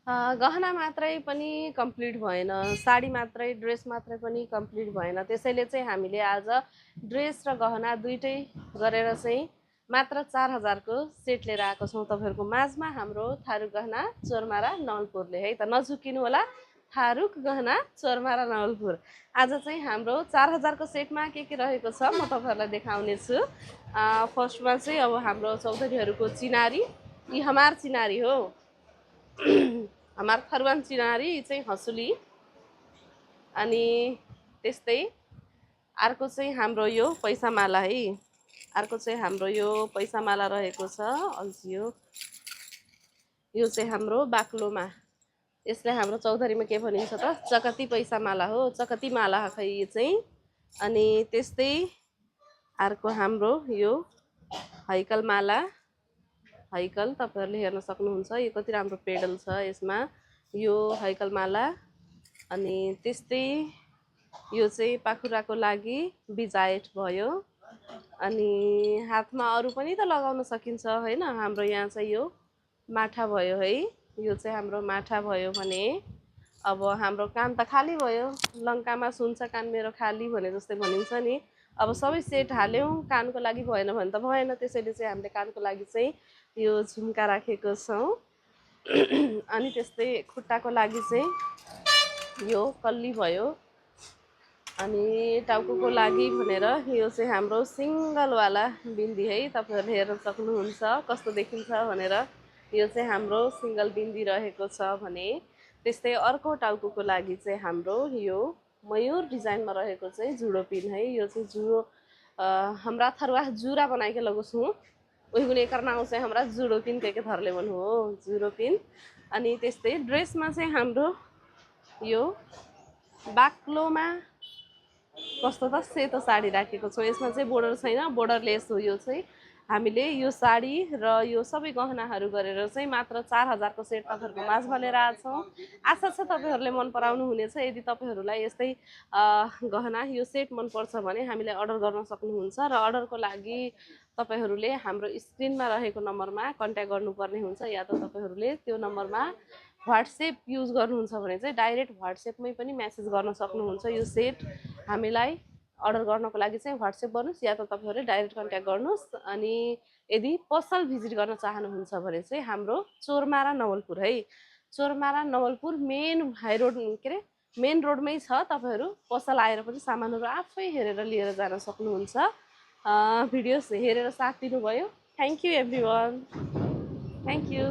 गहना मात्रै पनि कम्प्लिट भएन, साडी मात्रै ड्रेस मात्रै पनि कम्प्लिट भएन। त्यसैले चाहिँ हामीले आज ड्रेस र गहना दुइटै गरेर चाहिँ मात्र 4000को सेट लिएर आएको छौँ तपाईँहरूको माझमा। हाम्रो थारुक गहना चोरमारा नवलपुरले है त, नझुकिनु होला, थारुक गहना चोरमारा नवलपुर। आज चाहिँ हाम्रो 4000को सेटमा के रहेको छ म तपाईँहरूलाई देखाउने छु। फर्स्टमा चाहिँ अब हाम्रो चौधरीहरूको चिनारी, यी हमार चिनारी हो हमार खरवान चिनारी चाहिँ हँसुली। अनि त्यस्तै अर्को चाहिँ हाम्रो यो पैसामाला है, अर्को चाहिँ हाम्रो यो पैसामाला रहेको छ अल्छियो। यो चाहिँ हाम्रो बाक्लोमा, यसलाई हाम्रो चौधरीमा के भनिन्छ त, चकती पैसामाला हो, चकती माला खै यो चाहिँ। अनि त्यस्तै अर्को हाम्रो यो हैकल माला, हैकल तपाईँहरूले हेर्न सक्नुहुन्छ, यो कति राम्रो पेडल छ यसमा, यो हैकल माला। अनि त्यस्तै यो चाहिँ पाखुराको लागि बिजायट भयो। अनि हातमा अरू पनि त लगाउन सकिन्छ होइन, हाम्रो यहाँ चाहिँ यो माठा भयो है, यो चाहिँ हाम्रो माठा भयो भने अब हाम्रो कान त खाली भयो। लङ्कामा सुन्छ कान मेरो खाली भने जस्तै भनिन्छ नि। अब सबै सेट हाल्यौँ, कानको लागि भएन भने त भएन, त्यसैले चाहिँ हामीले कानको लागि चाहिँ यो झुम्का राखेको छौँ। अनि त्यस्तै खुट्टाको लागि चाहिँ यो कल्ली भयो। अनि टाउकोको लागि भनेर यो चाहिँ हाम्रो सिङ्गलवाला बिन्दी है, तपाईँहरूले हेर्न सक्नुहुन्छ कस्तो देखिन्छ भनेर। यो चाहिँ हाम्रो सिङ्गल बिन्दी रहेको छ भने। त्यस्तै अर्को टाउकोको लागि चाहिँ हाम्रो यो मयूर डिजाइनमा रहेको चाहिँ जुडो पिन है, यो चाहिँ जुडो हाम्रा थरुवा जुरा बनाए के लगो छौँ, वही गुने एकर नाउँ चाहिँ हाम्रा जुडो पिन के थरले भन्नु हो, जुडो पिन। अनि त्यस्तै ड्रेसमा चाहिँ हाम्रो यो बाक्लोमा कस्तो त सेतो साडी राखेको छौँ, यसमा चाहिँ बोर्डर छैन, बोर्डरलेस हो। यो चाहिँ हामीले यो साडी र यो सबै गहनाहरू गरेर चाहिँ मात्र 4000को सेट तपाईँहरूको माझमा लिएर आएको छौँ। आशा छ तपाईँहरूले मन पराउनु हुनेछ। यदि तपाईँहरूलाई यस्तै गहना यो सेट मनपर्छ भने हामीलाई अर्डर गर्न सक्नुहुन्छ र अर्डरको लागि तपाईँहरूले हाम्रो स्क्रिनमा रहेको नम्बरमा कन्ट्याक्ट गर्नुपर्ने हुन्छ, या त तपाईँहरूले त्यो नम्बरमा व्हाट्सएप युज गर्नुहुन्छ भने चाहिँ डाइरेक्ट व्हाट्सएपमै पनि मेसेज गर्न सक्नुहुन्छ। यो सेट हामीलाई अर्डर गर्नको लागि चाहिँ व्हाट्सएप गर्नुहोस्, या त तपाईँहरूले डाइरेक्ट कन्ट्याक्ट गर्नुहोस्। अनि यदि पसल भिजिट गर्न चाहनुहुन्छ भने चाहिँ हाम्रो चोरमारा नवलपुर है, Chormara Nawalpur main high road के अरे मेन रोडमै छ। तपाईँहरू पसल आएर पनि सामानहरू आफै हेरेर लिएर जान सक्नुहुन्छ। भिडियोस हेरेर साथ दिनुभयो, thank you everyone, thank you.